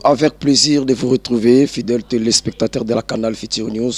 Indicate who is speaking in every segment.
Speaker 1: Avec plaisir de vous retrouver, fidèles téléspectateurs de la canal Future News.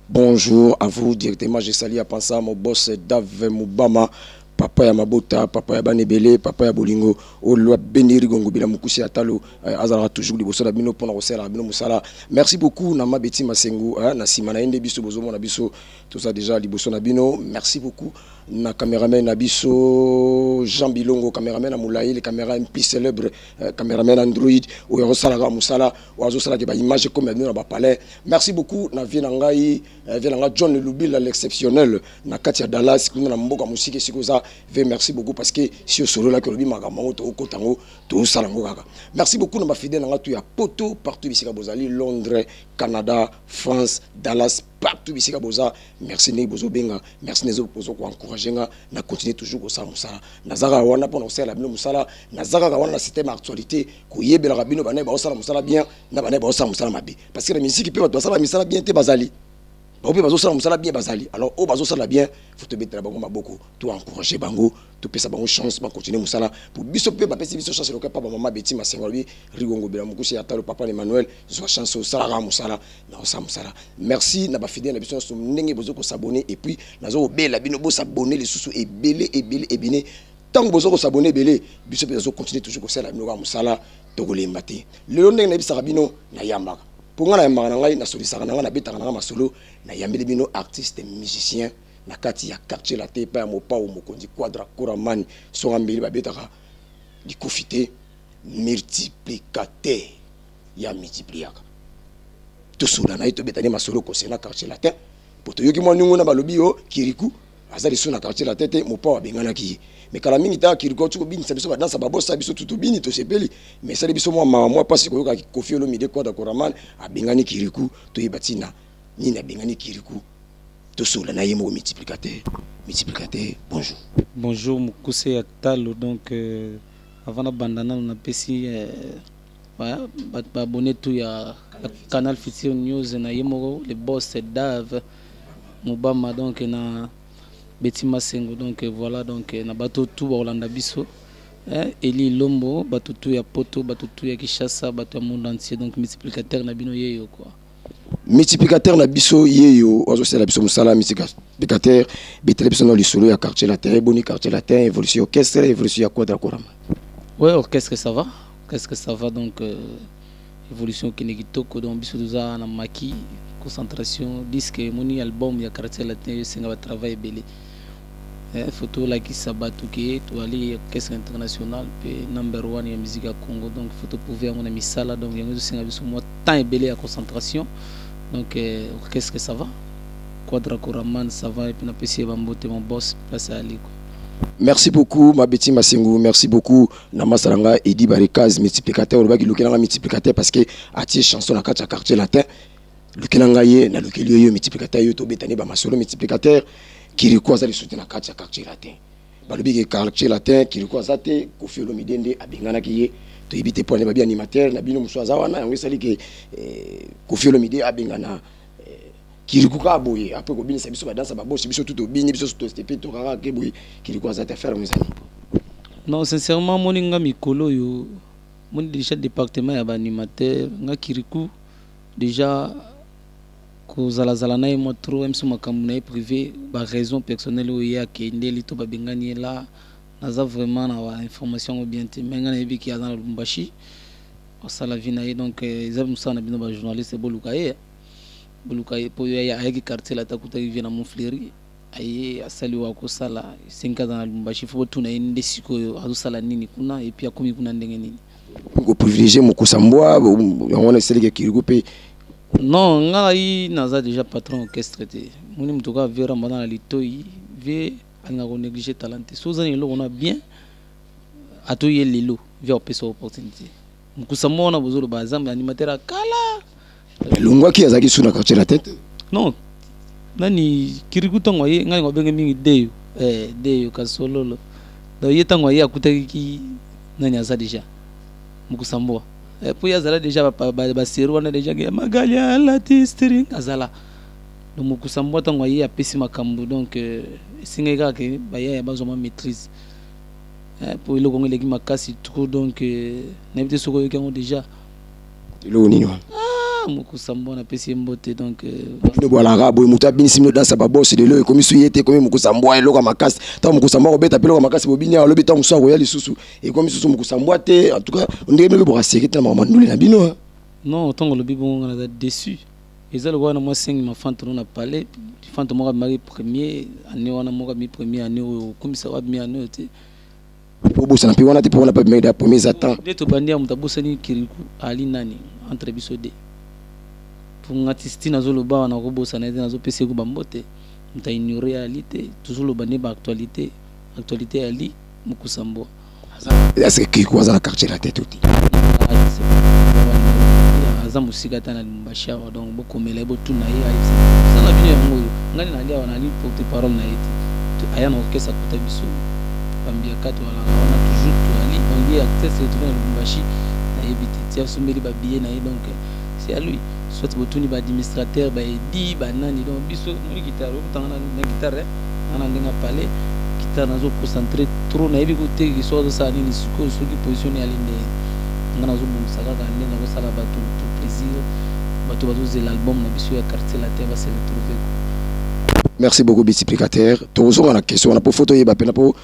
Speaker 1: Bonjour à vous directement. Je salue à penser à mon boss Dave Mubama, papa ya mabota, papa ya banebele, papa ya bolingo, olwa beniri gongo bila mukusi ya talo, azalaka toujours liboso na bino pona kosala bino musala. Merci beaucoup na Mabeti Masengu, na sima na yende biso bozomona biso toza déjà liboso na bino. Merci beaucoup na cameraman na biso Jean Bilongo, cameraman na Moulaye, le caméra plus célèbre, cameraman Android, oyo azosalaka mosala, oyo azosalaka ba image comme bino na ba palais. Merci beaucoup na vie na ngai, vie na ngai John Lubila l'exceptionnel na kati ya Dallas, kuna na mboka musiki sikoza. Ve merci beaucoup parce que si osolola ke lobi makambo yango tookota yango, tosala yango kaka. Merci beaucoup na ba fidèle na ngai tout ya poto partout bisika bozali, Londres, Canada, France, Dallas, partout bisika boza. Merci ndenge bozobenga, merci ndenge bozo koencourager nga na continuer toujours kosala mosala. Naza kaka wana mpona kosala bino mosala, naza kaka wana na système actualité koyebelaka bino banaye baosala mosala bien na banaye baosala mosala mabe, parce que na misiki mpe bato basala misala bien te bazali, bango mpe bazosala mosala bien bazali. Alors oyo bazosala bien, faut tobetela bango maboko, to encourager bango, topesa bango chance bacontinue mosala po biso mpe bapesi biso chance. Loka pa bamama Beti Masengo alobi Rigongo Bela Mokusi ya talo, papa Emmanuel, zwa chance osalaka mosala na osala mosala. Merci na bafidèle na biso nyonso ndenge bozo kos'abonner, et puis nazo kobela bino bos'abonner lisusu ebele ebele ebele. Ntango bozo kos'abonner ebele, biso mpe nazo continuer toujours kosala bino kaka mosala, tokolemba te. Lelo ndenge nayebisaka bino, nayambaka mpo ngai nayambaka na ngai, nasolisaka na ngai, nabetaka na ngai masolo. Nayambeli bino artiste musicien na kati ya Quartier Latin epai ya Mopao Mokonzi Quadra Koraman, songa mbeli babetaka likofi te, multiplicateur ya multipliaka. Tosola na ye, tobetani masolo concernant Quartier Latin, po toyoki mwa ndenge na balobi yo Kiriku aza lisusu na Quartier Latin te, Mopao abenganaki ye. Mais kala mingi ta Kiriku auti kobinisa biso badansa, babosa biso tu tobini tosepeli, mais esali biso mwa mawa, mwa mpasi koyoka Kofi Olomide Quadra Koraman abengani Kiriku. Toyeba ntina nini abengani Kiriku, tosola na ye moko. Multiplicateur, multiplicateur, bonjour.
Speaker 2: Bonjour Mokuse ya talo. Donc avant nabanda nano, napesi bato baabonné tout ya Canal Future News, na ye moko le boss Dave Mobama, donc na Beti Masengo, donc voilà, donc na bato tout bakolanda biso, Eli Lombo, bato tout ya poto, bato tout ya Kinshasa, bato ya monde entier. Donc multiplicateur na bino yeyo quoi.
Speaker 1: Multiplicateur na biso yeyo, azosala biso mosala. Multiplicateur, betela biso na lisolo ya Quartier Latin. Eboni Quartier Latin, évolution orchestre, évolution ya Quadra Korama?
Speaker 2: Ouais, orchestre ça va, qu'est-ce que ça va. Donc évolution okende kitoko. Donc biso toza na maki concentration, disque emoni album ya Quartier Latin esenga batravail ebele. Faut tolakisa bato ke toali orchestre international mpe number one ya musique ya Congo. Donc faut toprouver yango na misala. Donc yango ezosenga biso mwa temps ebele ya concentration. Donc orchestre ça va, Quadra Koraman ça va, et puis napesi ye bambote, mon boss place ali quoi.
Speaker 1: Merci beaucoup Mabeti Masengu, merci beaucoup na masalanga Edi Barekaz. Multiplicateur olobaki lukelanga multiplicateur parce que atie chanson na kati ya Quartier Latin, lukelanga ye, nalukeli yo multiplicateur, yo tobetani bamasolo. Multiplicateur, Kiriku aza lisusu te na kati ya Quartier Latin. Balobi ke Quartier Latin, Kiriku aza te, Kofi Olomide nde abenganaki ye. Toyebi te mpo babi animateur na bino mosusu aza wana, yango esali ke Kofi Olomide abengana Kiriku kaka boye. Après kobinisa biso badansa, babosi biso tu tobini, biso tostepe tokaka ke boye, Kiriku aza te. Affaire yango ezali?
Speaker 2: Non, sincèrement, moni nga mikolo oyo moni déjà département ya baanimateur nga Kiriku déjà kozalazala na ye mwa trop miso, makambo na ye privé, baraison personnelle oyo ye akendeli to babengani ye la, naza vraiment na bainformation yango bien te. Mais nga nayebiki aza na Lubumbashi, asala vie na ye. Donc eza mosala na bino bajournaliste, boluka ye, boluka ye mpo ayaki Quartier Latin, akutaki vie na Montfleury, aye asali oyo akosala, esengi aza na Lubumbashi. Faut botuna ye nde sikoyo azosala nini kuna, et puis akomi kuna ndenge nini.
Speaker 1: Koprivilégier mokusa mbwa, yango wana esaliki Kiriku mpe?
Speaker 2: Non, ngai naza déjà patron orchestre te. Moni moto kaka vie rambana na litoi, vie alingaka konégliger talent te. So oza na eloko na bien, atoye lelo vie akopesa opportunité. Mokusa moko wana bozoloba aza animateur akala.
Speaker 1: Elongwaki, azalaki su na Quartier Latin te?
Speaker 2: Non, nani Kiriku ntango aye, ngai babenge mingi Deyo, Deyo Kasololo. Donc ye ntango aye akutaki nani aza déjà mokusa mbwa, po ye azala déjà basero wana déjà Magali alati string azala. Donc mokusa mbwa ntango aye apesi makambo. Donc esengaki kaka ke bayaya bazwa mwa maîtrise po eloko yango eleki makasi trop. Donc nayebi te soki oyoki yango déjà.
Speaker 1: Eloko nini wana?
Speaker 2: Ah, Mokusa Mbwa napesi ye mbote donc
Speaker 1: bino bwalaka boye, moto abinisi bino danse ya babosi, lelo ekomi su ye te, ekomi Mokusa Mbwa, eloko ya makasi. Ntango Mokusa Mbwa akobeta mpe eloko ya makasi, bobini awa, alobi ntango mosusu akoya lisusu, ekomi susu Mokusa Mbwa te. En tout cas, ndenge bino mpe bokaseki te na makambo ndule na bino.
Speaker 2: Non, ntango olobi bongo, nga naza déçu. Eza lokola na mwa sengi mafanto no na palais, fanto moko abimaki premier année wana, moko abimi premier année oyo, okumisa oyo abimi année oyo te.
Speaker 1: Obosana mpe wana te, mpo wana mpe abimaki da premier, eza temps.
Speaker 2: Nde tobandi ya moto abosani Kiriku ali nani entre biso de mpo nga ti ti nazoloba wana, nakobosana ete nazopesa ye bambote. Moto aignore ali te, tozoloba nde baactualité, actualité ali Mokusa Mbwa.
Speaker 1: Est-ce que Kiriku aza na quartier la tête te?
Speaker 2: Aza mosika ata na Lubumbashi awa, donc bokomela ye, botuna ye, ayebisa bino yango oyo ngai nali awa, nali porte parole na ye te. Aya na orchestre, akuta biso bambiaka, toalaka wana toujours, toali. Donc ye accès se retrouve na Lubumbashi, nayebi te ti asombeli babillet na ye, donc c'est à lui. Soit botuni baadministrateur, baedi banani. Donc biso moni guitare, okutanga na guitare nga na ndenge apale guitare, nazo concentré trop, nayebi koteki soki azosala nini sikoyo, soki position yali nde nga nazobongisa kaka nde nakosala bato tout plaisir. Bato bazozela album na biso ya Quartier Latin, base retrouver.
Speaker 1: Merci beaucoup, Multiplicateur. Tozonga na question wana po foto oyeba mpena po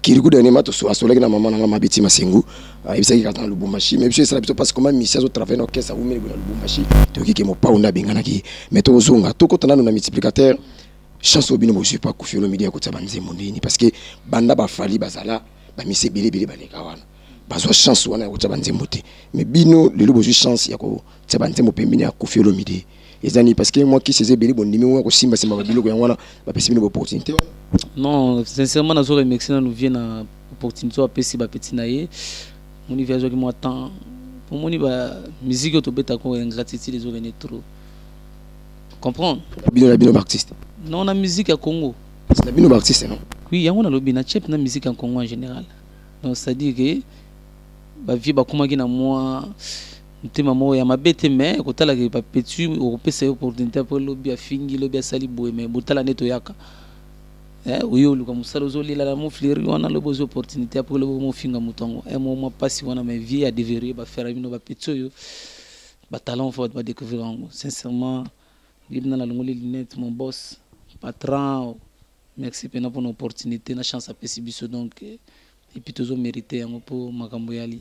Speaker 1: Kiriku dernièrement asolaki na mama nanga Mabiti Masengu, ayebisaki kaka na Lubumbashi, mais biso esala biso parce comment misi azotravaille na orchestre awumeli boye na Lubumbashi, toyoki ke Mopao nde abenganaki ye. Mais tozonga, tokota nano na Multiplicateur. Chance oyo bino bozwi pa Koffi Olomide ya kotia banzembo ndeni? Parce que banda bafali bazala, bamisi ebele ebele baleka wana, bazwa chance wana ya kotia banzembo te, mais bino lelo bozwi chance ya kotia banzembo pembeni ya Koffi Olomide. Eza nini? Parce que mwa kisi eza ebele, bondimi mwa kosimbasimba babiloko yango wana, bapesi bino baopportunité wana.
Speaker 2: Non, sincèrement, nazo remercier nanu vie na opportunité oyo apesi bapeti na ye. Moni vie azwaki mwa temps, omoni bamusike oyo tobetaka, ingratitude ezokende trop, comprendre.
Speaker 1: Bino na bino baartiste?
Speaker 2: Non, na musique ya Congo.
Speaker 1: Na bino baartiste, non?
Speaker 2: Oui, yango nalobi na chep na musique ya Congo en général. Donc c'est à dire que bavie bakomaki na mwa motema moko ya mabe te, mais kotalaka bapeti, okopesa ye opportunité mpo lobi afingi, lobi asali boye, mais botala nde toyaka oyo oluka mosala, ozolela na mofleri wana, lobi ozwi opportunité, après lobi mofinga moto yango mo mwa mpasi wana. Mais vie ya déverrouille bafere bino bapeti oyo batalent, fo bato badécouvrir yango. Sincèrement, yebi na nalongoli lunette. Mon boss patron, merci mpena mpona opportunité na chance apesi biso. Donc et puis tozomérite yango mpo makambo yali.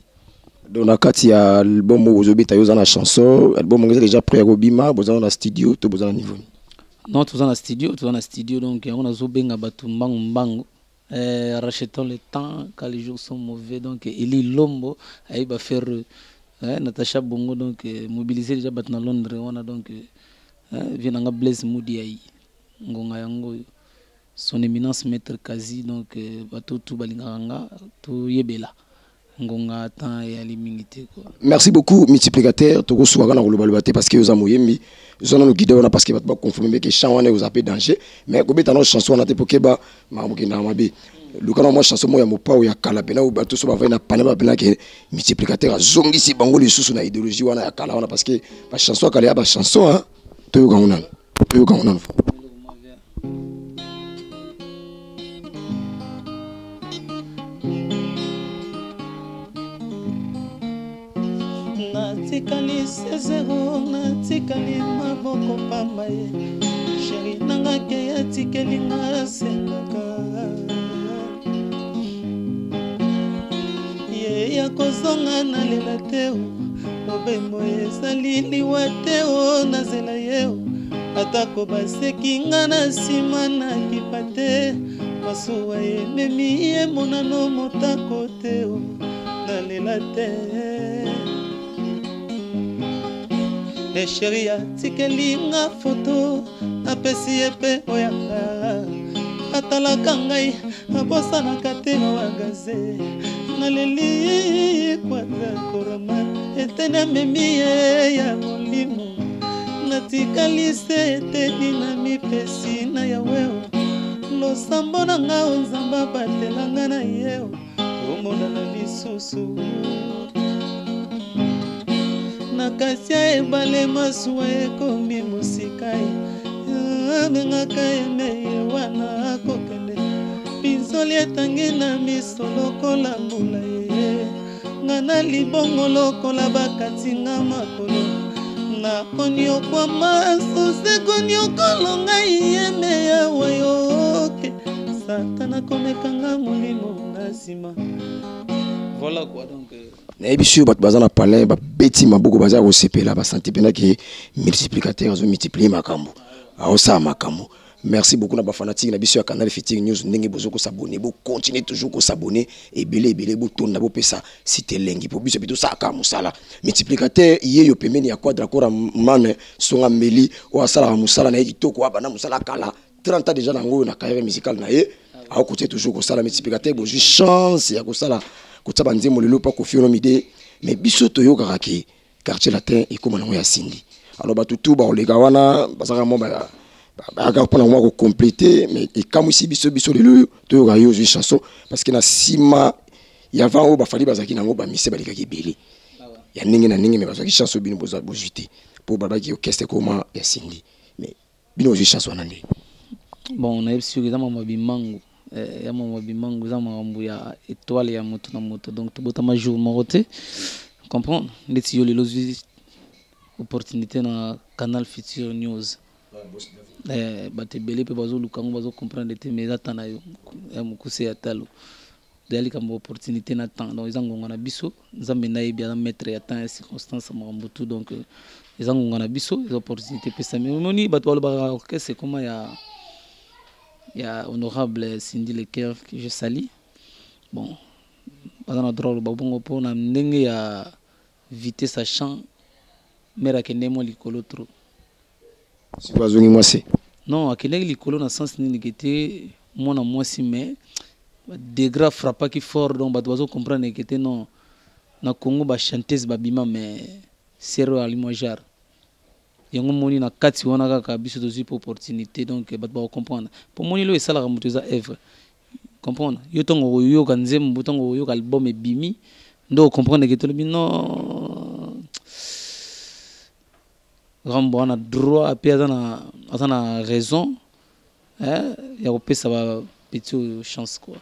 Speaker 1: Donc na kati ya album oyo bozobeta, yo oza na chanson? Album yango eza déjà prêt ya kobima? Boza na studio to boza na niveau?
Speaker 2: Non, toza na studio, toza na studio. Donc yango nazobenga bato mbangu mbangu, rachetons le temps quand les jours sont mauvais. Donc Eli Lombo ayebi bafaire, Natacha Bongo, donc mobiliser déjà bato na Londres wana. Donc vie nanga Blaise Mudi ayi ngonga yango oyo, son éminence maître Kazi. Donc bato tu balingaka nga, toyebela ngonga, temps eyali mingi te quoi.
Speaker 1: Merci beaucoup, Multiplicateur. Tokosukaka na kolobaloba te parce que oza moyembi. Oza nano guide wana parce que bato baconfirme ke chant wana oza mpe danger, mais kobeta nano chanson wana te po keba makambo kendaka mabe. Luka na mwa chanson moko ya Mopao ya kala mpena oyo bato so bavai na pana bapena ke Multiplicateur azongisi bango lisusu na idéologie wana ya kala wana, parce que bachanson ya kala ya bachanson, toyoka yango nano, toyoka yango nano.
Speaker 3: Natikali sezero, natikali maboko pamba ye. Chéri nanga ke atikeli nga, asengaka ye ya kozonga, nalela te o. Mobembo ezali liwa te o, nazela ye o. Atako baseki nga na nsima, nakipa te. Masuwa ememi ye monano motako te o, nalela te. E chéri atikeli nga foto, napesi ye mpe oyanga. Atalaka ngai, abosanaka te oagaze. Naleli kwaza korama eteni amemi ye ya molimo. Natikali se eteni na mipesi na Yaweo. Losambo na nga o, Nzambe abatelanga na ye o, tomonana lisusu. Na kasi ya ebale, masuwa ekomi mosika ye, abengaka emeye wana akokende. Pinzoli etangi na miso lokola mbula ye. Nga na libongo lokola bakati nga makolo nakoniokwama susi koniokolo ngai yeme yawa yoke satana komeka nga molimo na nsima.
Speaker 2: Voilà quoi donc.
Speaker 1: Nayebi soki bato baza na palin babeti maboko, baza kosepela, basanti mpena ke multiplicateur azomultiplie makambo, aosala makambo. Merci beaucoup na bafanatike na biso ya Canal Futur News, ndenge bozo kosabone, bocontinue toujours kosabone ebele ebele, botonda, bopesa site elengi mpo biso mpe tosalaka mosala. Multiplicateur ye yo pembeni ya Quadra Kora Mane Songa Mbeli oyo asalaka mosala na ye kitoko, abanda mosala kala 30 ans déjà nango oyo na carrière musicale na ye, akokotie toujours kosala. Multiplicateur, bozwi chance ya kosala, kotia banzembo lelo mpa Koffi Olomide, mais biso toyokaka ke Quartier Latin ekóma nango ya Cindy. Alors bato tu bakoleka wana bazalaka mwa bayaka mpona mwa kocomplete, mais ekamwisi biso, biso lelo oyo toyoka yo ozwi chanson, parce que na nsima ya vent oyo bafali bazalaki nango, bamise balekaki ebele ya ndenge na ndenge, mais bazwaki chance oyo bino bozwi te, mpo balobaki orchestre ekoma ya Cindy, mais bino ozwi chance wana nde.
Speaker 2: Bon, nayebi soki eza makambo ya bimangu, ya makambo ya bimangu, eza makambo ya étoile ya moto na moto. Donc tobotama jour moko te, comprendre? Ndeti yo lelo ozwi opportunité na Canal Future News, bato ebele mpe bazoluka yango, bazocomprendre te, mais eza temps na yo ya mokuse ya talo, eza likambo opportunité na temps. Donc eza ngonga na biso. Nzambe nde ayebi, aza maître ya temps, ya circonstance, makambo tout. Donc eza ngonga na biso, eza opportunité epesami. Omoni, bato balobaka orchestre ekoma ya honorable Cindy Lecoeur, que je sali. Bon, baza na droit oloba bongo mpo na ndenge ya vitesse ya chant, mare akende mwa likolo trop.
Speaker 1: Sikoyo azongi mwasi?
Speaker 2: Non, akendaki likolo na sens nini ke te mwana mwasi, mais degré frappaki fort. Donc bato bazocomprendre ke te non, na Congo bachanteuse babima, mais sero ali mwa genre yango moni na kati wana kaka biso tozwi mpe opportunité. Donc bato bakocomprendre mpo moni elo esalaka moto eza œuvre, comprendre? Yo ntongo okoyoka nzembo, ntongo okoyoka album ebimi, nde ocomprendre ke tolobi non, Rambo wana droit mpe aza na raison ya kopesa bapeti oyo chance quoi.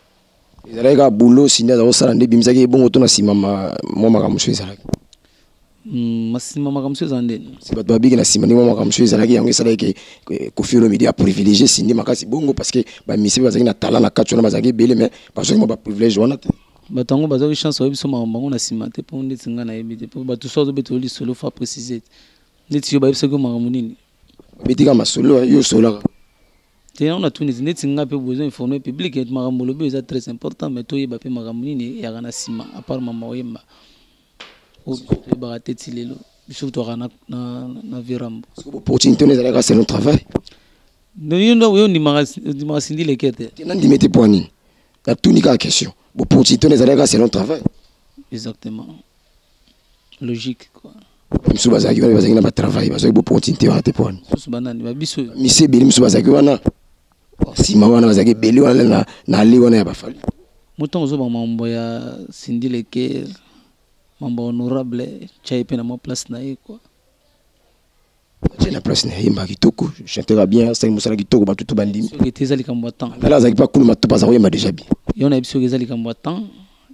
Speaker 1: Ezalaki kaka boulot Cindy aza kosala nde ebimisaki ebongo to na nsima mwa makambo mosusu ezalaki?
Speaker 2: Nsima makambo mosusu eza ndeni?
Speaker 1: Si bato babiki na nsima ndenge mwa makambo mosusu ezalaki, yango esalaki ke Koffi Olomide aprivilégie Cindy makasi bongo, parce que bamisi mpe bazalaki na talent na kati wana, bazalaki ebele, mais bazwaki mwa baprivilège wana te.
Speaker 2: Bato yango bazwaki chance, oyebi so makambo bango na nsima te, mpo ndeti ngai nayebi te, mpo bato so azobeta lisolo, faut préciser. Ndeti yo, bayebisaki yo makambo nini?
Speaker 1: Babetika masolo, yo osolaka.
Speaker 2: Te, yango natuni ti neti nga mpe besoin informer public. Makambo olobi eza très important, mais toyeba mpe makambo nini eyaka na nsima à part mama oyemba oyo biso toyebaka te. Ti lelo biso twaka na virambo.
Speaker 1: Opportunité wana ezalaka selon travail.
Speaker 2: Yo ondimaka Cindy Lecoeur te?
Speaker 1: Te, nandimi te. Mpo nini? Natuni kaka question. Opportunité wana ezalaka selon travail.
Speaker 2: Exactement, logique quoi.
Speaker 1: Misusu bazalaki wana, bazalaki na batravail, bazwaki boopportunité wana te. Mpo wana
Speaker 2: Susu banani babiso?
Speaker 1: Misi ebele misusu bazalaki wana nsima wana, bazalaki ebele wana na ale wana ya bafali.
Speaker 2: Motango ozoba mambo ya Cindy Lecoeur, mambo ya honorable, tia ye mpe na mwa place na ye quoi.
Speaker 1: Atie na place na ye, yemba kitoko, chantera bien, asali mosala kitoko, bato to bandimi.
Speaker 2: Soki ete eza likambo ya temps.
Speaker 1: Ndala azalaki mpe akuluma to baza koyemba déjà bien.
Speaker 2: Yo nayebi soki eza likambo ya temps,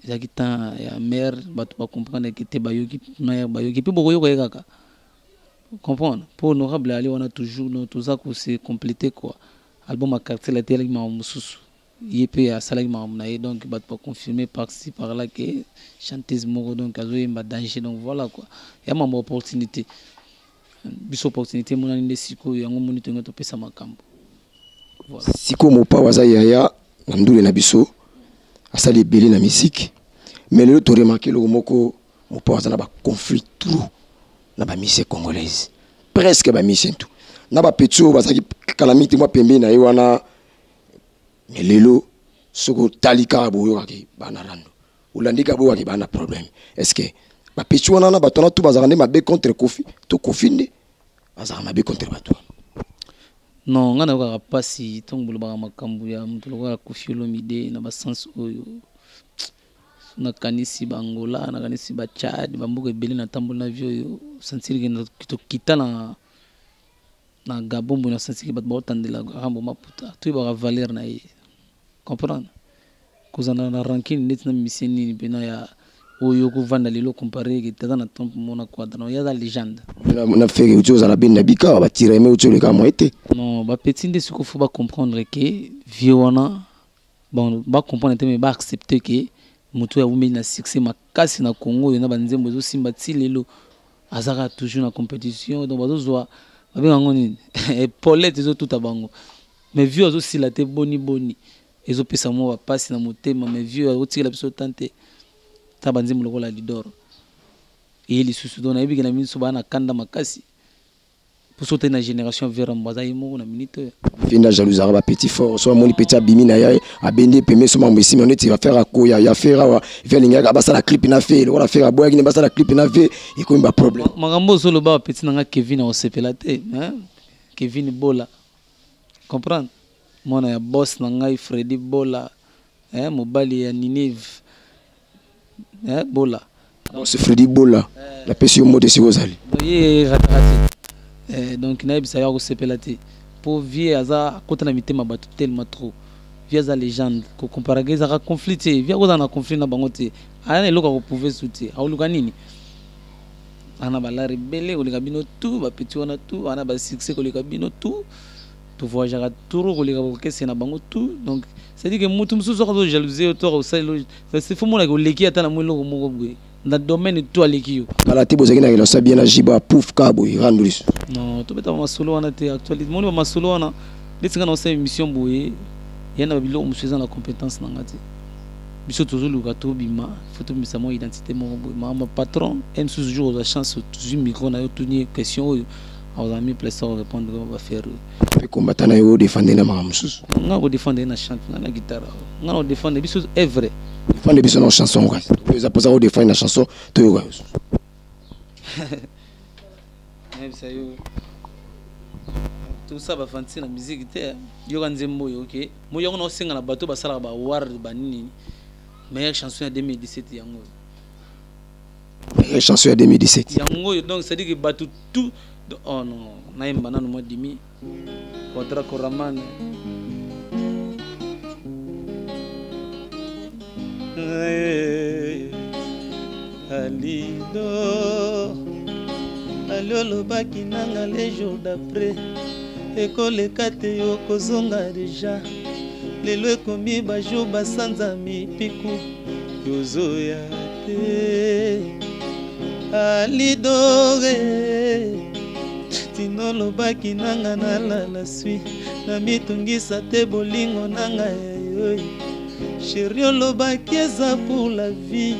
Speaker 2: ezalaki temps ya mare, bato bacomprendre ke te, bayoki mare, bayoki mpe bokoyoka ye kaka comprendre, mpo honorable ali wana toujours. Donc toza kose compléter quoi. Album ya Quartier Latin elaki makambo mosusu, ye mpe asalaki makambo na ye. Donc bato baconfirme par-ci par-là ke chanteuse moko donc azoyemba danger. Donc voilà quoi, ya mambo opportunité, biso opportunité emonani nde sikoyo, yango moni tonge topesa makambo.
Speaker 1: Voilà. Sikoyo Mopao aza yaya na ndule na biso, asali ebele na musique, mais lelo toremarke eloko moko: Mopao aza na baconflit trop na bamusicien congolaise, presque bamusicien tout na bapeti oyo bazalaki kala mingi te mwa pembeni na ye wana. Mais lelo soki otali kaka, boyokaki bana rando, olandi kaka, boyokaki bana problème. Est ce que bapeti wana na bato wana tu bazalaka nde mabe contre Koffi, to Koffi nde azalaka mabe contre bato wana?
Speaker 2: Non, ngai nayokaka mpasi ntango bolobaka makambo ya moto lokola Koffi Olomide na basens oyo. Nakanisi baangola, nakanisi bachad, bamboka ebele natamboli na vie oyo, sentire ke tokita na Gabon boye, nasentiki bato baotandela Rambo Maputa. Toyebaka valeur na ye, comprendre? Kozala na rancune neti na misie nini mpena ya Oyo kovanda lelo compare ke taza na trompe mona Quadra, non, ye aza légende.
Speaker 1: Na Ferre uti ozala beni na bika batireme uti oleka moye te.
Speaker 2: Non, bapeti nde sikoyo faut bacomprendre ke vieux wana, bon, bacomprendre te, mais baaccepte ke moto oyo awumeli na succès makasi na Congo oyo, na banzembo ezosimba ti lelo, azaka toujours na compétition. Donc bazozwa, babenga yango nini, epaulette ezotuta bango, mais vieux azosila te. Boni boni ezopesa mwa bapasi na motema, mais vieux akotikela biso tan te. Ta banzembo lokola Lidor eye lisusu, donc nayebi ke na miso baa na kanda makasi mpo te na génération Verambo aza ye moko na minute oyo.
Speaker 1: Finda jalousaka bapetit fort so amoni petit abimi na ye, abendi epeme so mambo esimi neti affaire akoya ya Ferre awa. Fe alingaka basala clip na Ferre, lokola Ferre aboyaki ne basala clip na ve, ekomi baproblème.
Speaker 2: Makambo ozoloba, bapeti na nga Kevin akosepela te, hein? Kevin Bola, comprendre, mwana ya boss na ngai Fredi Bola, hein? Mobali ya Ninive, hein? Bola.
Speaker 1: Boss Fredi Bola, napesi yo mbote esika ozali.
Speaker 2: Ye rataka te. Donc nayebisa yo, akosepela te mpo vieux aza akota na mitema bato tellement trop. Vieux aza légende, kocomparaka ezalaka conflit te. Vieux akozala na conflit na bango te, aya na eloko akoprouve su te. Aoluka nini? Ana balare ebele koleka bino tout, bapeti wana tout, ana basuccès koleka bino tout, tovoyageaka trop koleka bakokese na bango tout. Donc c'est à dire que motu mosusu soki azojalousie yo to akosalela, faut monaka oleki ata na mwa eloko moko boye na domaine to aleki yo.
Speaker 1: Kala te bozalaki na relation bien na Jiba, pouf ka boye rando lisu.
Speaker 2: Non, tobeta bamasolo wana te. Actualité moni bamasolo wana neti nga na osala émission boye, ya na babiloko mosusu eza na compétence na nga te. Biso tozoluka tobima, faut tobimisa mwa identité moko boye. Makambo patron e mosusu, jour ozwa chance, tozwi micro na yo, tuni ye question oyo, akozala mi place répondre bafere oyo.
Speaker 1: Mpe kombata na yo, odefendre na makambo mosusu.
Speaker 2: Nga kodefendre ye na chante, nga na guitare, nga na kodefendre biso œuvre.
Speaker 1: Defendre biso na chanson kasi oyo eza mposa kodefendre na chanson, toyoka yo.
Speaker 2: Nayebisa yo, tosala bafanti na musique te. Yoka nzembo oyo, ok, mo yango naosenga na bato basalaka baaward banini, meilleure chanson ya 2017 yango oyo.
Speaker 1: Meilleure chanson ya 2017.
Speaker 2: Yango oyo. Donc c'est à dire que bato tout, oh non, nayemba nanu mwa dimi Quadra Koraman.
Speaker 3: Alido ali, olobaki nanga le jour d'après ekoleka te, yo kozonga deja. Lelo ekomi bajour, basanza, mipiku, yozoya te. Alidore tino, olobaki nanga nalala swi na mitungisa te, bolingo nanga ya yoi chéri, olobaki eza pour la vie.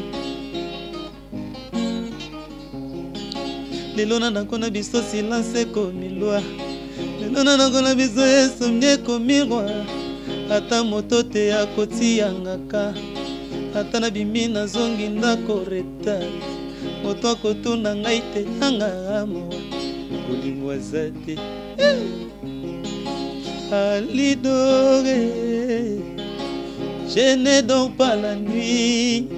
Speaker 3: Lelo na ndako na biso silence ekomi loi, lelo na ndako na biso esomni ekomi roi. Ata moto te akotiyangaka, ata nabimi nazongi ndako retard, moto akotuna ngai te. Anga mawa, bolingo aza te. Alidore, je ne dors pas la nuit.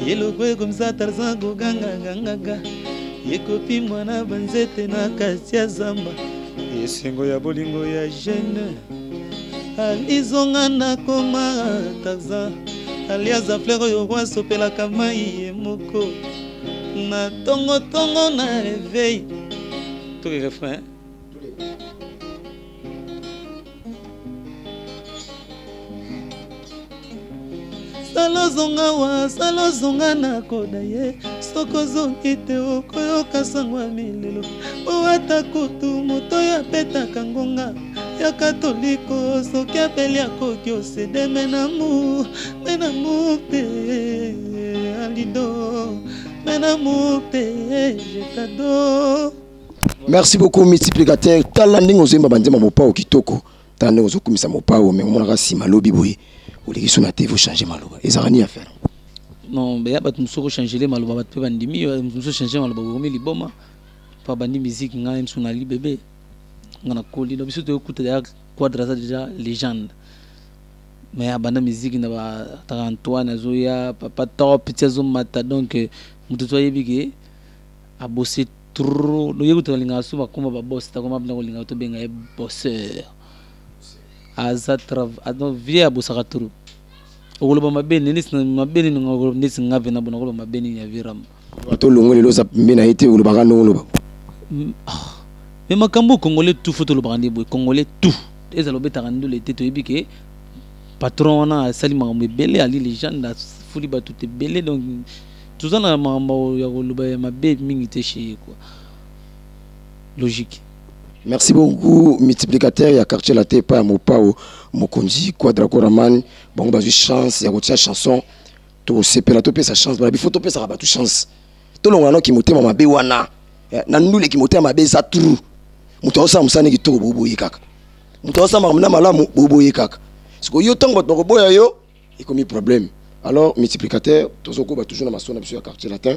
Speaker 3: Eloko ekomisa Tarzan kogangagangaga, ekopimwa na banzete na kati ya zamba. Esengo ya bolingo ya jeune alizonga, nakoma Tarzan aliaza fleur oyo roi asopelaka mai ye moko na tongotongo na réveil.
Speaker 2: Toke refrain.
Speaker 3: Sala ozonga wa, sala ozonga na koda ye. Soki ozongi te, okoyoka sango ya milelo. Po ata kutu moto oyo apetaka ngonga ya katoliko, soki apeli akoki osede. Me namour, me namour te, Alido, me namour te, je t'adore.
Speaker 1: Merci beaucoup Multiplicateur. Tala ndenge ozoyemba banzemba Mopao kitoko, tala ndenge ozokumisa Mopao, me omonaka nsima lobi boye oleki so na TV, ochange maloba, ezalaka nini affaire?
Speaker 2: Non, beya bato mosusu kochanger maloba, bato mpe bandimi. Bato mosusu change maloba, bokomi liboma mpo abandi musique. Ngai mosusu nali bebe, nga nakoli. Donc biso toyokuta deja Quadra aza déjà légende, mais abanda musique na bataka Antoine azoya, papa top ti azomata. Donc moto to ayebi ke abose trop. Donc ye kutu alingaka so bakoma babos, takoma mpena kolingaka tobenga ye bosseur. Aza donc vieux abosaka trop. Okoloba mabe nini mabe nini neti nga mpe na bona okoloba mabe nini ya virama.
Speaker 1: Bato longo lelo oza pembe na ye te, olobaka ndongo oloba.
Speaker 2: Mais makambo congolais tout faut tolobaka nde boye, congolais tout ezala obetaka ndule te, toyebi ke patron wana asali makambo ebele, ali legende, afuli bato te ebele, donc toza na makambo ya koloba ya mabe mingi te chez ye quoi, logique.
Speaker 1: Merci beaucoup multiplicateur ya quartier la te pa ya Mopao Mokonzi Quadra Koraman, bango bazwi chance ya kotia chanson, tosepela topesa chance bana bifo topesaka bato chance, tolongola noki motema mabe wana na ndule ki motema mabe eza trou, moto azosala mosala ne kitoko boboye kaka, moto azosala makambo na malamu boboye kaka, sikoyo yo ntango bato bakoboya yo ekomi problème. Alors multiplicateur tozokoba toujours na maso na biso ya quartier latin,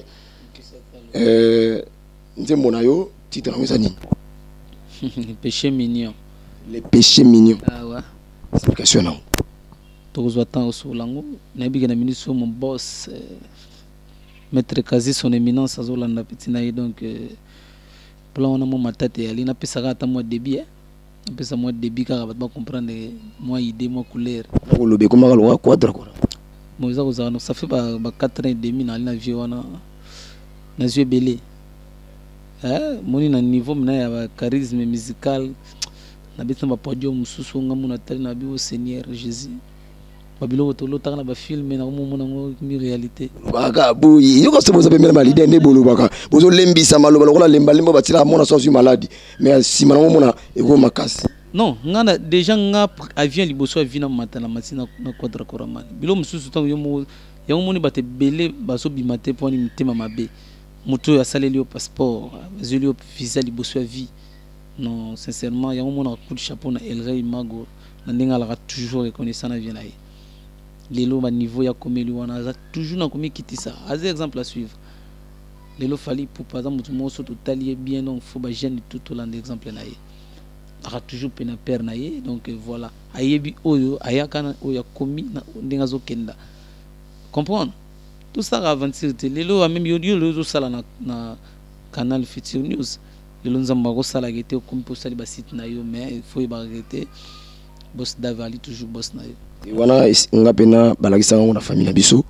Speaker 1: nzembo na yo titre yango eza nini?
Speaker 2: Péché mignon.
Speaker 1: Le péché mignon.
Speaker 2: Ah ouais.
Speaker 1: Explication nango.
Speaker 2: Tokozwa temps osolola yango, nayebi ke na minute oyo mon boss maître Kazi son éminence azolanda petit na ye, donc plan wana mwa matata eyali, napesaka ata mwa débit, napesa mwa débit kaka bato bacomprendre mwa idée, mwa couleur.
Speaker 1: Nakoloba ekomaka lokola quadra kora.
Speaker 2: Bon, eza kozala, ça fait ba 4 ans et demi nali na vie wana, nazwi ebele. Moni na niveau mina ya ba charisme musical, nabeti na ba podium mosusu nga mona tali na bi o Seigneur Jésus. Ba biloko tolotaka na ba film na komomona yango mi réalité.
Speaker 1: Baka boye, yoka so boza pembeni na ba leader nde bolobaka. Bozolembisa maloba lokola lemba lemba batilaka mona so azwi maladi. Mais nsima nango mona ekoma makasi.
Speaker 2: Non, nga na déjà nga avion liboso ya vie na mata na mati na Quadra Koraman. Biloko mosusu ntango yo moko yango moni bato ebele bazobima te mpo wani mitema mabe. Moto oyo asaleli yo passeport, azweli yo visa liboso ya vie. Non, sincèrement, yango mona coup de chapeau na El Rey Mago, na ndenge alaka toujours reconnaissant na vie na ye. Lelo ba niveau ya komeli wana aza toujours na komikitisa, aza exemple à suivre. Lelo Fally Ipupa aza moto moko so totali ye bien, donc faut ba jeune tout tolanda exemple na ye. Aka toujours pe na père na ye, donc voilà. Ayebi oyo ayaka na oyo akomi na ndenge azokenda. Comprendre? Tout ça aventure te. Lelo même yo yo lelo ozosala na canal Futur News. Lelo nzambe akosalaka ete okomi mpo osali ba site na yo, mais il faut oyebaka ete boss Dave ali toujours boss na yo.
Speaker 1: Wana nga pena balakisaka yango na famille na biso.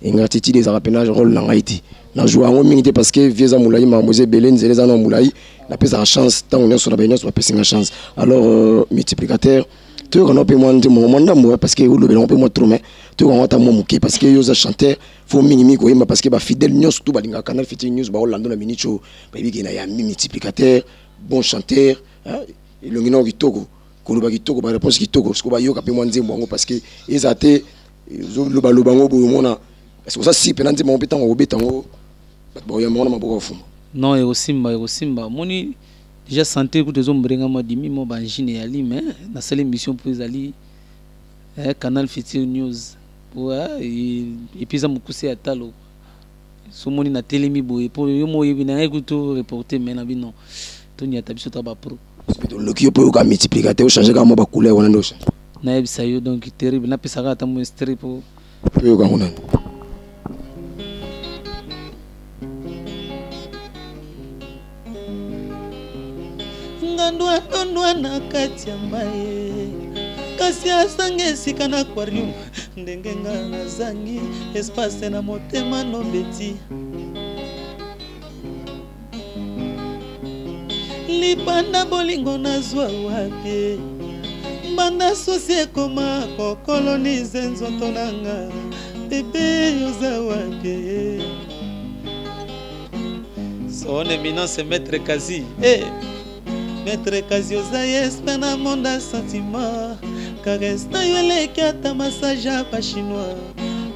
Speaker 1: Ingratitude ezalaka pena rôle na ngai te. Na joue yango mingi te parce que vie eza molai, makambo eza ebele, nzela eza na molai, napesaka chance ntango nyonso na baye nyonso bapesi nga chance. Alors multiplicateur, toyoka nao mpe mwa nzembo mwa ndambo, parce que olobela yango mpe mwa trop, mais toyoka yango ata mwa moke parce que yo oza chanteur, faut mingi mingi koyemba parce que ba fidèle nyonso tout balingaka Canal Futur News, baolanda na minute oyo bayebi ke na yambi multiplicateur, bon chanteur, hein, elongi nao kitoko, koloba kitoko, ba réponse kitoko, sikoyo bayoka mpe mwa nzembo yango parce que eza te ozolobaloba yango boye omona, parce que oza si mpe na nzembo yango mpe ntango okobeta yango bato bakoyamba yango na maboko ya fumba.
Speaker 2: Non, ekosimba, ekosimba. Omoni déjà santé kutu ezombrenga mwa dimi mwa ba angine eyali, mais nasali émission mpo ezali, Canal Futur News. Ouais, et puis eza mokuse ya talo. Somoni na telemi boye po yo mo yebi na ngai kutu reporter, mais na bino toniata biso ta ba pro.
Speaker 1: Loki yo po yoka multiplicateur, ochanger kaka mwa ba couleur wana nde ochanger.
Speaker 2: Nayebisa yo donc terrible, napesaka ata mwa strip po.
Speaker 1: Toyoka yango nani?
Speaker 3: Ngando adondwa na kati ya mai, kasi azangi esika na aquarium, ndenge nga nazangi espace na motema nobeti. Libanda bolingo nazwa wapi, mbanda susi ekoma kokolonize nzoto na nga, bebe oza wapi?
Speaker 2: Son éminence Maître Kazi. Hey.
Speaker 3: Maître Kazi oza yesta na monde ya sentiment, caresse na yo eleki ata massage ya ba chinois.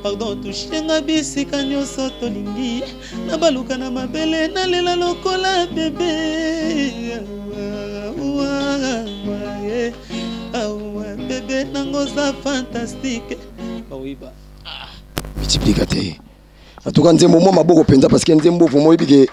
Speaker 3: Pardon, touche nga bisika nyonso tolingi, na baluka na mabele nalela lokola bebe. Awa bebe nango oza fantastique.
Speaker 2: Baoyiba.
Speaker 1: Multiplicateur. En tout cas nzembo mwa maboko mpenza parce que nzembo vraiment oyebi ke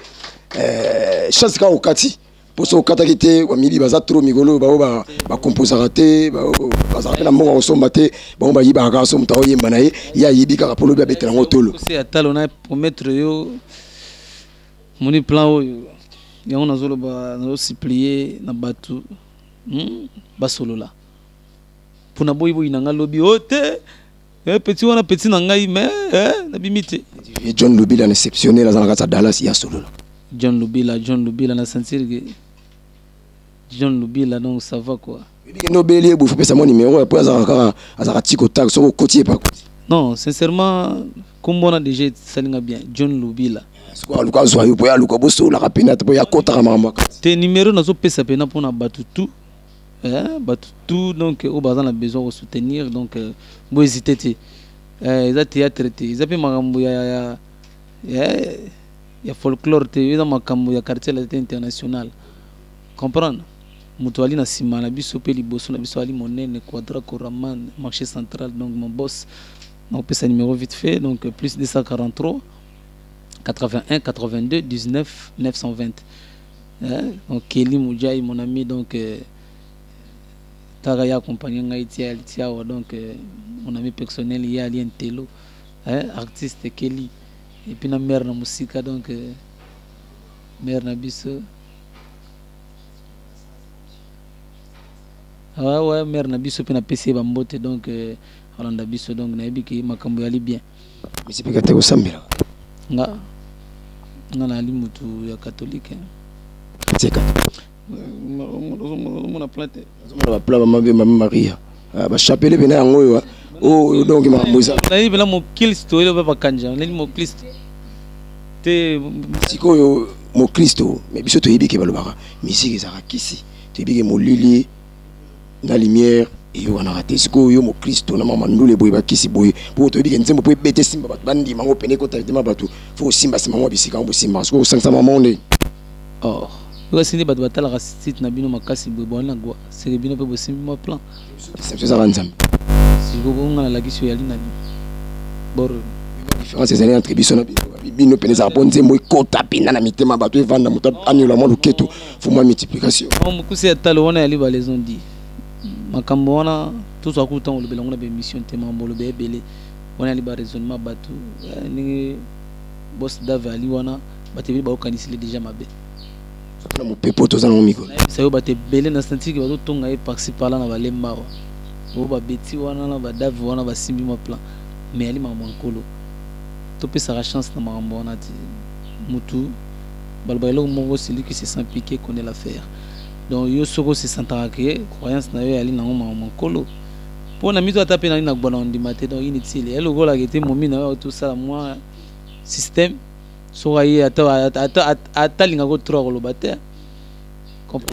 Speaker 1: chance kaka okati. Poso okataki te, ba mibi baza trop mikolo, bao ba composaka te, bao bazalaka pe na mbongo ya kosomba te, bango bayibaka kaka so moto aoyemba na ye, ye ayibi kaka po lobi abetela yango tolo.
Speaker 2: Poso ya talo na promettre yo moni plan oyo yango nazoloba, nazosupplier na bato, basolola mpona boyiboyi na nga lobi o te. Eh, petit wana petit na ngai mais eh, nabimi te.
Speaker 1: John Lubila na exceptionnel aza na kati ya Dallas ya solola.
Speaker 2: John Lubila, John Lubila na sentir que John Lubila donc ça va quoi.
Speaker 1: Kende obeli ye boye pesa mwa numéro po azalaka kaka azalaka tiko tak soki okoti ye pakoti.
Speaker 2: Non, sincèrement kombo wana déjà esali nga bien John Lubila.
Speaker 1: Sikoyo aluka azwa yo po ye aluka bosololaka pena te po ye akotaka makambo ya kati.
Speaker 2: Te numéro nazopesa pena mpona bato tout eh, bato tout donc oyo baza na besoin ko soutenir donc euh, bo hésiter te eh, eza théâtre te eza mpe makambo ya, ya, ya, ya folklore te eza makambo ya quartier latin international comprendre moto ali na nsima na biso mpe liboso na biso ali monene quadra coraman marché central donc mon boss nakopesa numéro vite fait donc plus 243 81 82 19 920 eh, donc Kelly Mujai mon ami donc euh, taka ya accompagner ngai tia tia awa donc euh, mon ami personnel ye ali intello eh, artiste Kelly et puis na mère na musika donc euh, mère na biso ah ouais mère na biso mpe napesi ye bambote donc euh, alanda biso donc nayebi ke makambo yali bien
Speaker 1: misipika te kosambela
Speaker 2: nga nga nayali motu ya catholique
Speaker 1: tika
Speaker 2: ozomona plan te
Speaker 1: ozomona baplan bamabe mama maria ah, bachapele mpena yango oyo ah. oyo oh, donc makambo eza
Speaker 2: nayebi mpena moklisto oyo bakanja nayeli moklisto te
Speaker 1: sikoyo moklisto me biso toyebi ke balobaka misiki ezalaka kisi toyebi ke molili na lumière eyokanaka te sikoyo yo mokristo na mama ndule boye bakisi boye mpo toyebi ke nzembo mpo ebete esimba bato bandima yango pene ekota mitema bato fo kosimba nsima mwa bisika yango bosimbaka sikoyo kosangisa mama nde
Speaker 2: oh yoka nde bato batalaka site na bino makasi boye boali na gwa seke bino mpe bosimbi mwa plan
Speaker 1: deception ezaka nzambe
Speaker 2: sikoyo bonga nalakisi oyo yali nani bor
Speaker 1: différence ezali entre biso na bino bino pene ezalaka mpo nzembo ekota mpenza na mitema bato evanda moto anyola mwa loketo fo mwa multiplication
Speaker 2: mokuse ya talo wana yali balaison di makambo wana tozwa kutu ntango olobela yango na baémission te makambo oloba ebele wana yali baraisonnement bato eh, ndenge bos dave ali wana bato ebele baokanisile deja mabe
Speaker 1: na mopepo toza nango mikolo
Speaker 2: nayebisa yo bato ebele na santiki bazotonga ye parci parla na balemba awa oyo babeti wana na badave wana basimbi mwa plan mais yali makambo ya nkolo topesaka chance na makambo wana te mutu baloba eloko moko celui qui se sent piqué connaît l'affaire donc yo soki osesantaka ke croyance na yo eyali nango makambo nkolo mpo na mito ata mpe nali na gbana ondima te donc inutile ya lokolaka ete momi na yo tosala mwa système soki aye ata alingaka otro akoloba te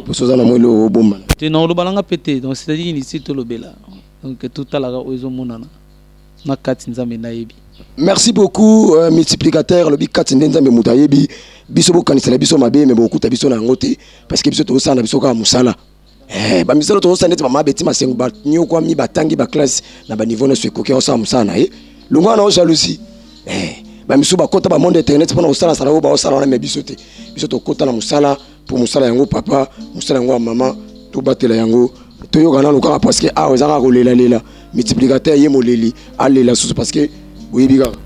Speaker 1: poso oza na mwa eloko obombana
Speaker 2: te na oloba nanga mpe te donc c'est à dire inutile tolobela donc totalaka oyo ezomonana na kati nzambe nde ayebi
Speaker 1: merci beaucoup euh, multiplicateur alobi kati nde nzambe moto ayebi biso bokanisela biso mabe me bokokuta biso na yango te parce que biso tozosala na biso kaka mosala eh, bamisala tozosala neti mama beti masengo banyokwami batangi baklasse na baniveau nyonso ekoki akosala mosala na ye longwa na o jalousie eh, bamisusu bakota bamonde internet mpona kosalasala oyo baosala wana me biso te biso tokota na mosala mpo mosala yango papa mosala yango ya mama tobatela yango toyoka nano kaka parce que awa eza kaka kolelalela multiplicateur ye moleli alela susu parce que boyebi kaka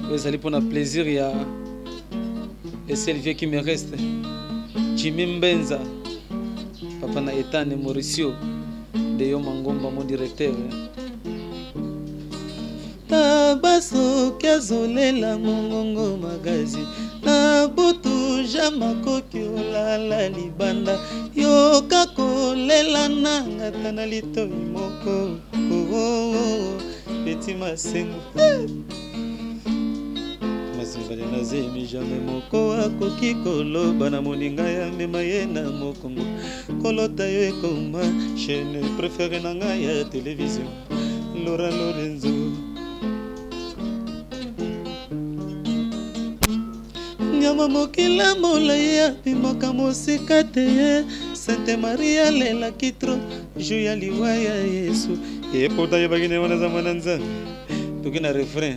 Speaker 2: oyo ezali mpona plaisir ya le seul vieux qui me reste jimmy mbenza papa na etane mauricio de yo mangomba mon directeur
Speaker 3: Taba soki azolela mongongo magazi na butu jama koki olala libanda yoka kolela nanga ata na litoi moko oh, oh, oh, peti masengo eh! Masimbali na zemi jamais moko akoki koloba na moninga ya mema ye na mokongo kolota yo ekoma chaîne préférée na ngai ya télévision Laura Lorenzo nyama mokila molai abimaka mosika te ye sainte marie alelaki tro jour ya liwa ya yesu ye pota ayebaki nde wana aza mwana nzambe toki na refrain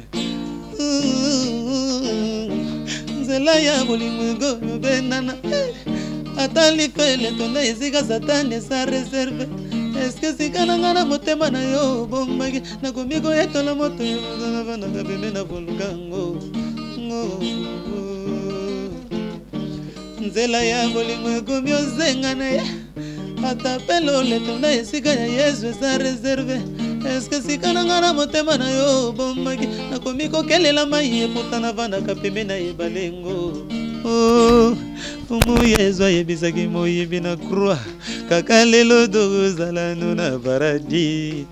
Speaker 3: nzela ya bolingo ekobenana eh. ata lifele tonda esika satani esa reserve eske sika na ngai na motema na yo obombaki nakomi koyetola moto navandaka pembe na koluka ngo nzela ya bolingo ekomi ozenga na ye Ata pe loleto na esika ya Yesu eza reserve. Eske sika na nga na motema na yo obombaki? Nakomi kokelela mai eputa navandaka pembe na ebale ngo. Oh, Fumu Yesu ayebisaki moyibi na croix, kaka lelo tokozala no na paradis.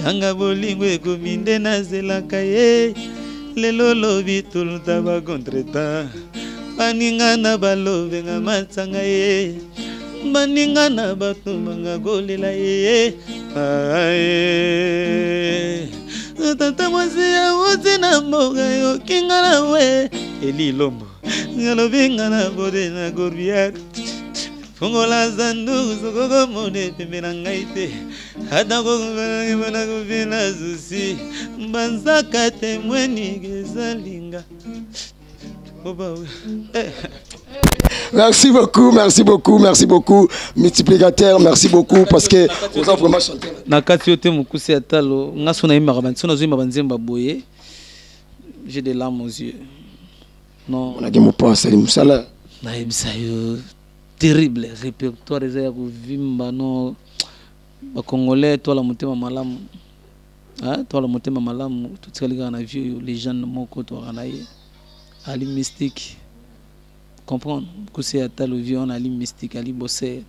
Speaker 3: Yanga bolingo ekomi nde nazelaka ye, lelo lobi toluta ba contretemps. Baninga na balobenga matsanga ye, baninga na bato banga kolela ye. Aye. Tata mwasi awuti na mboka yokinga na we Eli Lombo alobi nga na bode na gorbiak fungola zandu sokokomone pembe na ngai te ata kokufelakibona kufila susi banzaka te mweni ezalinga.
Speaker 1: Merci beaucoup, merci beaucoup, merci beaucoup, multiplicateur, merci beaucoup parce que vous avez vraiment chanté.
Speaker 2: Na kati yo te mokuse ya talo, nga so nayembaka ba so nazoyemba banzemba boye, j'ai des larmes aux yeux.
Speaker 1: Non. On a mopo asali mosala.
Speaker 2: Nayebisa yo terrible répertoire eza ya kovimba no ba congolais toala motema malamu. Ah, toala motema malamu, totikali kaka na vie oyo légende moko toaka na ye. Ali mystique. Comprendre? Kuse ya talo vie on ali mystique, ali bosser.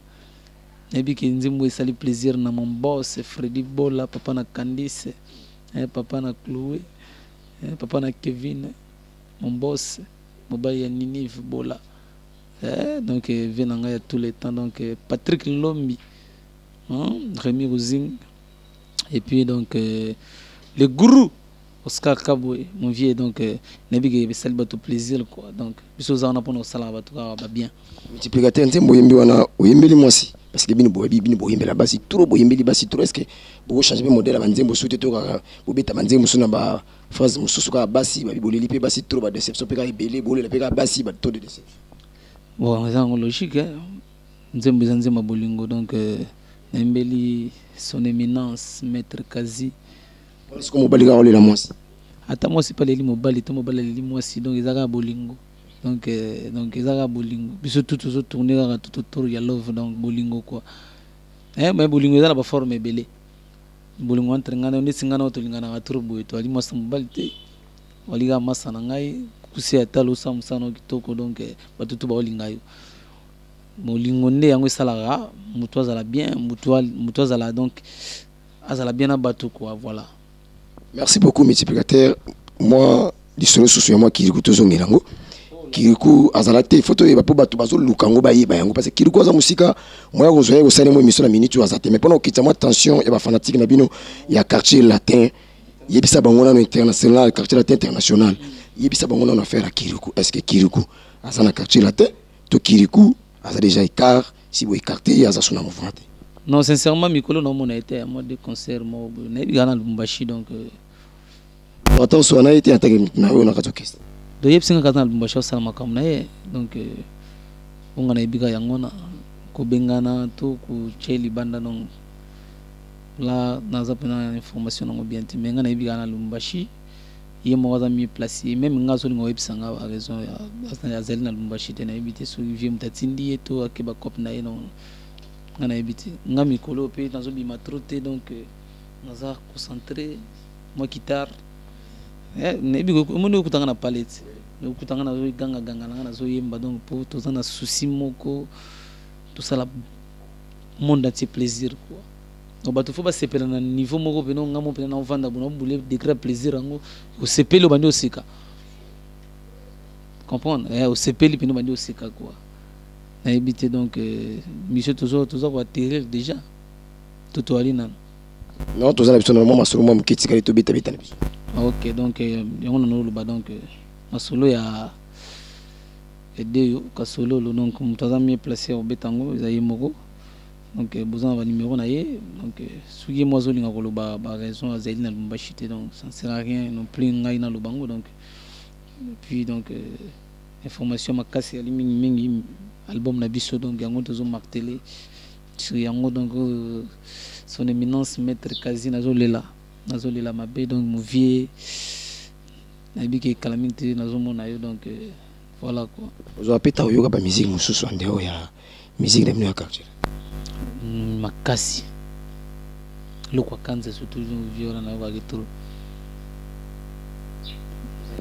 Speaker 2: Nayebi ke nzembo esali plaisir na mon boss Freddy Bola, papa na Candice, eh, papa na Chloé, eh, papa na Kevin, mon boss, mobali ya Ninive Bola. Eh, donc eh, vie na ngai ya tous les temps donc eh, Patrick Lombi, hein, Rémi Rouzing et puis donc le gourou Oscar Kabwe, mon vieux, donc nayebi ke esali bato plaisir quoi. Donc biso oza wana mpona kosalaka bato kaka ba bien.
Speaker 1: Multiplicateur nzembo oyembi wana oyembeli mwasi parce que bino boyebi bino boyembela basi trop, boyembeli basi trop. Est-ce que bokochange mpe modèle ya banzembo su te to kaka bobeta banzembo mosusu na ba phrase mosusu kaka basi babi boleli mpe basi trop, ba déception mpe kaka ebele bolela mpe kaka basi ba taux de déception?
Speaker 2: Bon, eza yango logique hein? Nzembo eza nzembo ya bolingo donc nayembeli son éminence maître Kazi.
Speaker 1: Siko mobali kaka olela mwasi?
Speaker 2: Ata mwasi mpe aleli mobali to mobali aleli mwasi, donc eza kaka bolingo. Donc eza kaka bolingo, biso tout tozo tourner kaka tout autour ya love, donc bolingo quoi. Eh, mais bolingo eza na ba forme ebele. Bolingo entre ngai na yo, neti ngai na yo tolinganaka trop boye, toali mwasi na mobali te, wali kaka masa na ngai, kusi ya talo osala mosala na yo kitoko, donc bato tu baolinga yo. Bolingo nde yango esalaka moto azala bien, moto azala donc azala bien na bato quoi, voilà.
Speaker 1: Merci beaucoup multiplicateur. Moi lisolo susu ya mwa Kirikou tozongela yango. Kirikou azala te, faut toyeba mpo bato bazoluka yango bayeba yango parce que Kirikou aza mosika, moya kozwa ye kosala mwa émission na minute oyo aza te, mais mpona kokitisa mwa tension ya bafanatike na bino ya quartier latin, yebisa bango nano international, quartier latin international, yebisa bango nano affaire ya Kirikou. Est-ce que Kirikou aza na quartier latin to Kirikou aza déjà écart, si bo écarté ye aza so na mouvement te?
Speaker 2: Non, sincèrement mikolo naomona ye te ya mwa de concert moko boye, nayebi kaka na Lubumbashi donc
Speaker 1: ata oswana na ye te atake na oyo na kati orchestre.
Speaker 2: Donc yebisi nga kaka na Lubumbashi osala makambo na ye, donc onga nayebi kaka yango na kobengana to kotia libanda, donc là naza mpena na information nango bien te, mais nga nayebi kaka na Lubumbashi ye moko aza mieux placé, même nga azolinga oyebisa nga ba raison ya azali na Lubumbashi te, nayebi te soki vieux moto atindi ye to ake ba cope na ye, non nga nayebi te. Nga mikolo mpe nazobima trop te, donc naza concentré mwa guitare. Nayebi omoni okutanga na palette, okutanga nazogangaganga na nga nazoyemba, donc po toza na souci moko tosala monde entier plaisir quoi. Donc bato fo basepela na niveau moko pena nga mo pena naovanda bona obule degré ya plaisir yango osepeli obandi oseka, comprendre osepeli pena obandi oseka quoi. Nayebi te donc mission toza koatterrir déjà to toali nano.
Speaker 1: Non, toza na biso na mwa masolo mwa moke etikali tobetabeta na biso.
Speaker 2: Ok, donc yango nano oloba donc masolo ya edeyo kasololo, donc moto aza mieux placé ya kobeta yango eza ye moko, donc boza na ba numéro na ye, donc soki ye moko azolinga koloba ba raison azali na Lubumbashi te, donc ça ne sert à rien non plus ngai naloba yango, donc et puis donc information makasi ezali mingi mingi album na biso, donc yango tozo marteler sur yango, donc son éminence maître Kazi nazolela, nazolela mabe, donc mon vieux nayebi ke kala mingi te nazomona yo, donc voilà quoi.
Speaker 1: Ozwa pe ta oyoka ba musique mosusu en dehors ya musique na bino ya quartier?
Speaker 2: Makasi Lokwa Kanza surtout vieux wana nayokaki trop.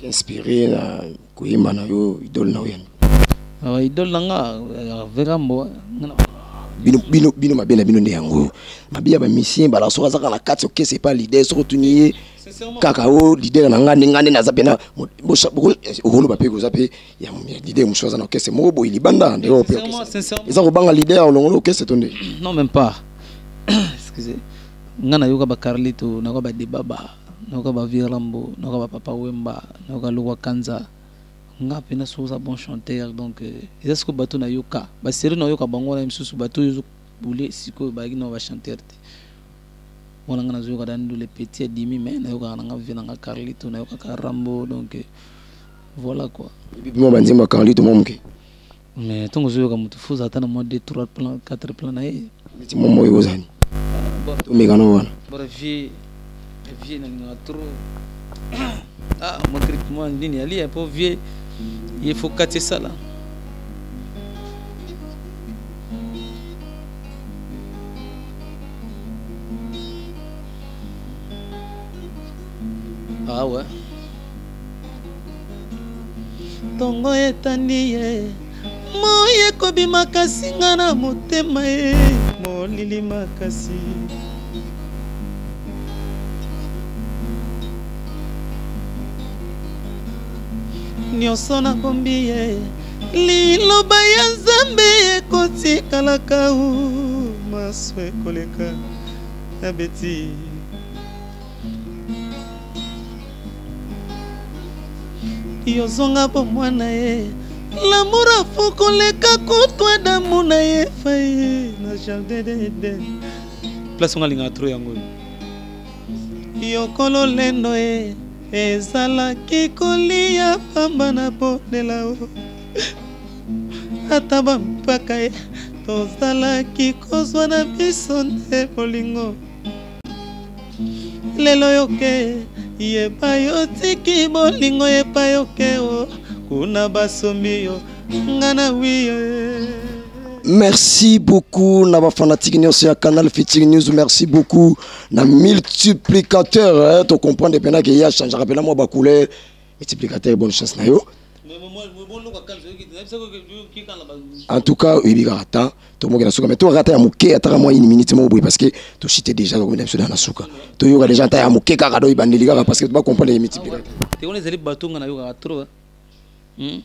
Speaker 1: Inspiré na koyemba na yo, idole na yo yani?
Speaker 2: Ah, idole na nga Verambo.
Speaker 1: Bino bino bino mabe na bino nde yango mabe ya bamisien bala soki azaka na kati okese epa leader, soki otuni ye kaka o leader na nga nde nga nde naza mpena okoloba mpe koza mpe ya leader mosusu aza na orchestre moko boye libanda nde oyo mpe eza kobanga leader olongola orchestre to nde?
Speaker 2: Non, même pas, excusez nga. Nayoka ba Carlito, nayoka ba Debaba, nayoka ba Virambo, nayoka ba Papa Wemba, nayoka Lokwa Kanza. Nga mpena soki oza bon chanteur, donc eza sikoyo bato nayoka basérie, nayoka bango wana. Misusu bato oyo ezobule sikoyo bayaki na bachanteur te wana. Nga nazoyoka dandu le petit adimi, mais nayokaka nanga vie nanga Carlito, nayokaka Rambo, donc voilà quoi.
Speaker 1: Mwa banzembo ya Carlito mwa moke.
Speaker 2: Mais ntongo ozoyoka moto, fo ozala ata na mwa 2 3 plan 4 plan na ye.
Speaker 1: Neti mwa moyo ozani tomekana wana.
Speaker 2: Vieux, vieux nalingaka trop. Ah, mwa grippe mwa nini alia mpo vieux ye fo kati esala. Ah ouais.
Speaker 3: Ntongo etandi ye, moi ekobima, kasi nga na motema ye molili makasi. Nyonso nabombi ye, liloba ya Nzambe ekotikalaka u maso ekoleka ya beti. Yozonga bomwana ye, l'amour afu koleka kutu Adamu na ye fai na jardin d'Eden.
Speaker 2: Place onga alingaka trop yango oyo.
Speaker 3: Yokolo lendo ye ezalaki kolia pamba na bondela o ata bampaka ye, tozalaki kozwa na biso nde bolingo. Lelo yoke yeba yotiki bolingo, yeba yoke o kuna basombi yo nga na wiyo.
Speaker 1: Merci beaucoup na bafanatique nyonso ya Canal Future News. Merci beaucoup na multiplicateur, hein, to comprendre mpena ke ye achangeaka mpena mwa bacouleur. Multiplicateur, bonne chance na yo. En tout cas, oyebi kaka temps tomoki na suka, mais tokaka ata ya moke, ataka mwa une minute moko boye, parce que toshite déjà, tokomi na biso na suka. Toyoka déjà ata ya moke kaka do ebandeli kaka, parce que bacomprendre ye multiplicateur.
Speaker 2: Te, wana ezali bato nga nayokaka trop, hein?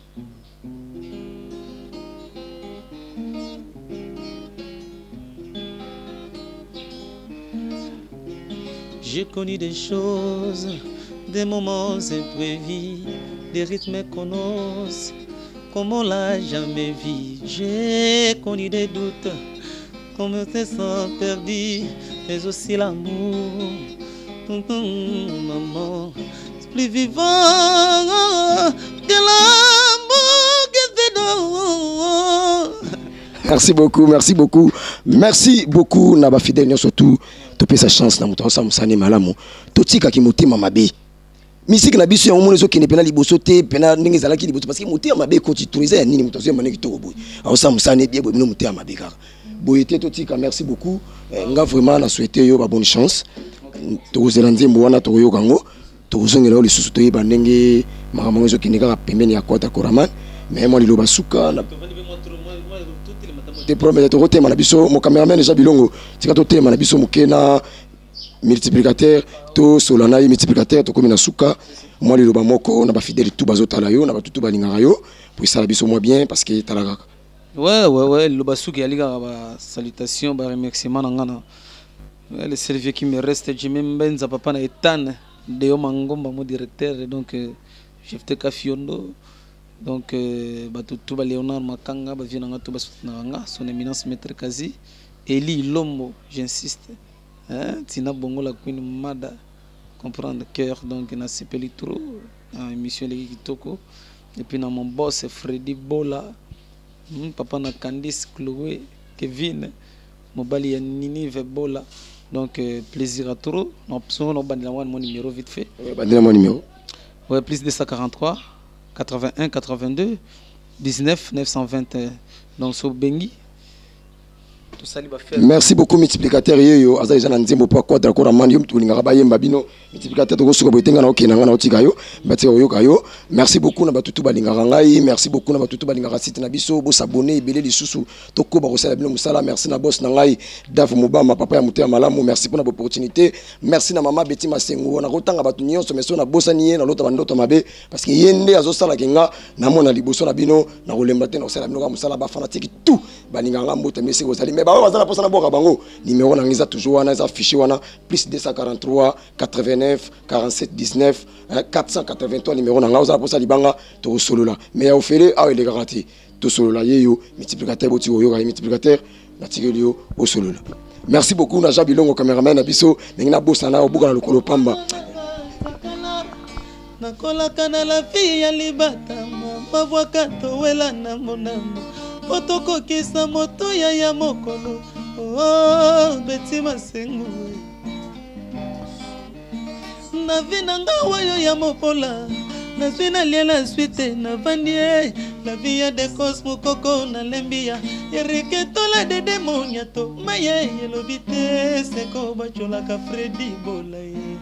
Speaker 3: J'ai connu des choses, des moments imprévus, des rythmes qu'on ose, comme on l'a jamais vu. J'ai connu des doutes, comme se sent perdu, mais aussi l'amour. Maman, c'est plus vivant que l'amour que c'est donne.
Speaker 1: Merci beaucoup, merci beaucoup, merci beaucoup na bafidèle nyonso. Tu topesa chance na moto aosala mosani malamu, totikaki motema mabe. Misiki na biso yango mona ezokende mpena liboso te mpena ndenge ezalaki liboso, parce que motema mabe ekoti trop. Eza ya nini? Moto azoyamba ndenge kitoko boye, aosala mosani ebie boye, bino motema mabe kaka boye te. Totika. Merci beaucoup. Nga vraiment na souhaite yo ba bonne chance. Tokozela nzembo wana, tokoyoka yango, tokozongela yo lisusu, toyeba ndenge makambo yango ezokende kaka pembeni ya Kwata Koraman. Mais mwa liloba suka na te promete, tokotema na biso mo cameraman eza bilongo. Tika totema na biso moke na multiplicateur, tosola na ye. Multiplicateur, tokomi na suka. Mwa liloba moko na bafidèle tu bazotala yo, na bato tu balingaka yo, po esala biso mwa bien, parce que tala kaka.
Speaker 2: Ouais, liloba suki yali kaka basalutation, baremerciement na nga na le seul vieux qui me reste, Jimmy Mbenza, papa na Etan Deo Mangomba, mon directeur, donc chef de Kafiondo, donc bato tu ba Léonard Makanga, bavieux na nga tu basoutenaka nga, son éminence maître Kazi Eli Lombo, j'insiste, hein, Tina Bongo la Queen Mada, comprendre cœur. Donc nasepeli trop na émission eleki kitoko. Et puis na mon boss Freddy Bola, papa na Candice, Chloé, Kevin, mobali ya Ninive Bola. Donc plaisir à trop. Songo nobandela wana mon numéro vite fait.
Speaker 1: Bandela mwa numéro.
Speaker 2: Ouais, plus 243 81 82 19 920. Donc so bengi. Tosali bafaire.
Speaker 1: Merci beaucoup, multiplicateur. Yeyo aza deja na nzembo mpo akwadra kora mani yo moto olingaka bayemba bino. Multiplicateur, tokosuka boye te. Ngai na okende, ngai na otika yo, batika koyoka yo. Merci beaucoup na bato tu balingaka ngai, merci beaucoup na bato tu balingaka site na biso. Bosabone ebele lisusu, tokoba kosala bino mosala. Merci na boss na ngai Dave Mobama, papa ya motema malamu. Merci mpona baopportunité. Merci na mama Beti Masengo. Nakotanga bato nyonso, mais so nabosani ye, nalota bandoto mabe, parce que ye nde azosalaka nga namona liboso na bino. Nakolemba te, nakosala bino kaka mosala. Bafanatike tout balingaka nga, mbote mesi kozali. Mais baoyo baza na mposa nabwaka bango, numéro na ngai eza toujours wana, eza fiche wana: plus 243 89 47 19 483. Numéro na ngai, oza na mposa libanga, tokosolola. Mais ya ofele awa elekaka te, tosolola. Ye yo multiplicateur, boti koyoka ye multiplicateur, natikeli yo osolola. Merci beaucoup na Jean Bilongo, cameraman na biso. Ndenge nabosana obuka na lokolo pamba.
Speaker 3: Nakolaka na la vie ya libata, mabwaka towela na monamo po tokokisa motuya ya mokolo. Oh, Beti Masengo, na vie na nga oyo ya mopola, nazwi nalia, nazwi te, navandi e la vie ya Decos Mokoko, nalembi ya Erike Tola, Dede Monyato, maye elobi te seko bacolaka Fredi Bola ye.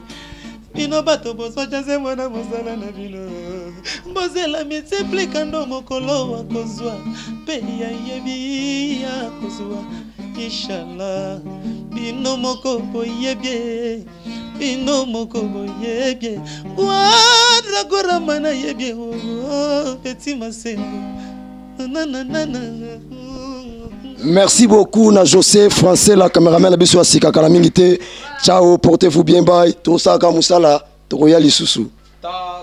Speaker 3: Bino bato bozwa nzembo na mosala na bino, bozela multiplika ndo mokolo akozwa mpe yayebi ya kozwa. Inshallah, bino moko boyebi, bino moko boyebi gwadragorama nayebi. Petit Masengo, nananana.
Speaker 1: Merci beaucoup na José Français, la cameraman na biso ya sika kala mingi te. Ciao, portez-vous bien, bye. Tosalaka mosala, tokoya lisusu.
Speaker 2: Ta.